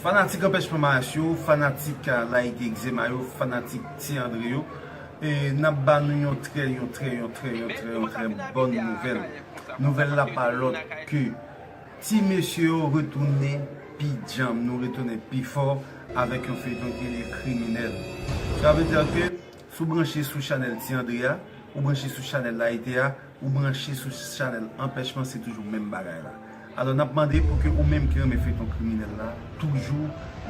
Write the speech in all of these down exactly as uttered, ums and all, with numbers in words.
Fanatik Anpèchman Mayas yo, fanatik Layite Egzema yo, fanatik Ti Andre yo, e n ap ba nou yon trè, yon trè, yon trè, yon trè, yon trè bòn nouvèl. Nouvèl la pa lòt ke ti mesye yo retounen pi djanm, nou retounen pi fò avèk yon feyton ki rele Kriminèl. Sa vle di ke si w branche sou chanèl Ti Andre a, ou branche sou chanèl Layite a, ou branche sou chanèl Anpèchman, se toujou menm bagay la. Alò, n ap mande pou ke ou menm ki renmen feyton Kriminèl la, toujou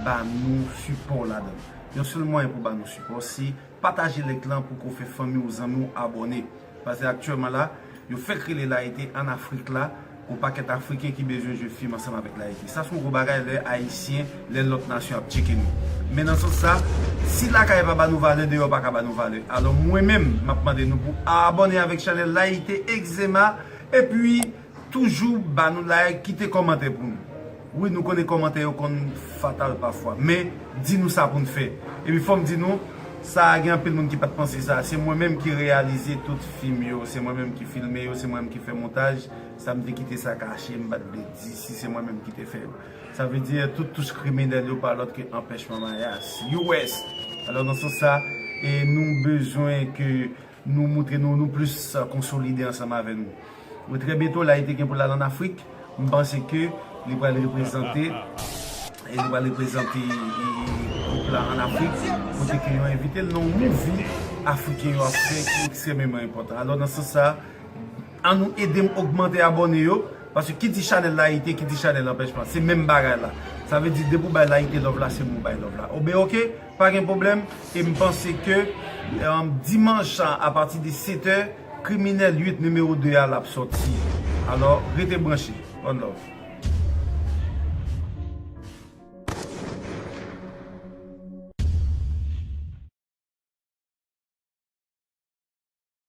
ba nou sipò ladan l. Yon sèl mwayen pou ba nou sipò, se pataje link lan pou ke w fè fanmi w, zanmi w abòne. Paske aktyèlman la, yo fèk rele Layite ann Afrik la, yon pakèt Afriken ki bezwen jwe fim ansanm avèk Layite. Sa se yon gwo bagay lè Ayisyen, lè lòt nasyon ap tcheke nou. Men nan sans sa, si lakay pa ba nou valè, deyò pa ka ba nou valè. Alò, mwen menm, m ap mande nou pou abòne avèk chanèl Layite Egzema, epi toujou ba nou like, kite kòmantè pou nou. Wi, nou konnen kòmantè yo konn fatal pafwa, men di nou sa pou n fè. Epi fò m di nou, sa gen anpil moun ki pa t panse sa. Se mwen menm ki reyalize tout fim yo, se mwen menm ki filme yo, se mwen menm ki fè montaj. Sa m te kite sa kache, m pa t vle di si se mwen menm ki te fè yo. Sa vle di tout touch kriminèl yo pa lòt ke Anpèchman Mayas, U S. Alò, nan sans sa, e nou bezwen ke nou montre nou, nou plis konsolide ansanm avè nou. Wi, trè byento, Layite gen pou l al ann Afrik. M panse ke li pral reprezante, e li pral reprezante, e, gwoup la ann Afrik, kote ke yo envite l nan yon movie afriken yo ap fè ki ekstrèmeman enpòtan. Alò, nan sans sa, ann nou ede m ogmante abòne yo, paske ki di chanèl Layite, ki di chanèl Anpèchman, se menm bagay la. Sa vle di, depi w bay Layite love la, se mwen w bay love la. Oben, oke, pa gen pwoblèm. E m panse ke, e, dimanch, a, apati de sèt è, Kriminèl uit nimewo de a l ap sòti. Alò, rete branche. One love.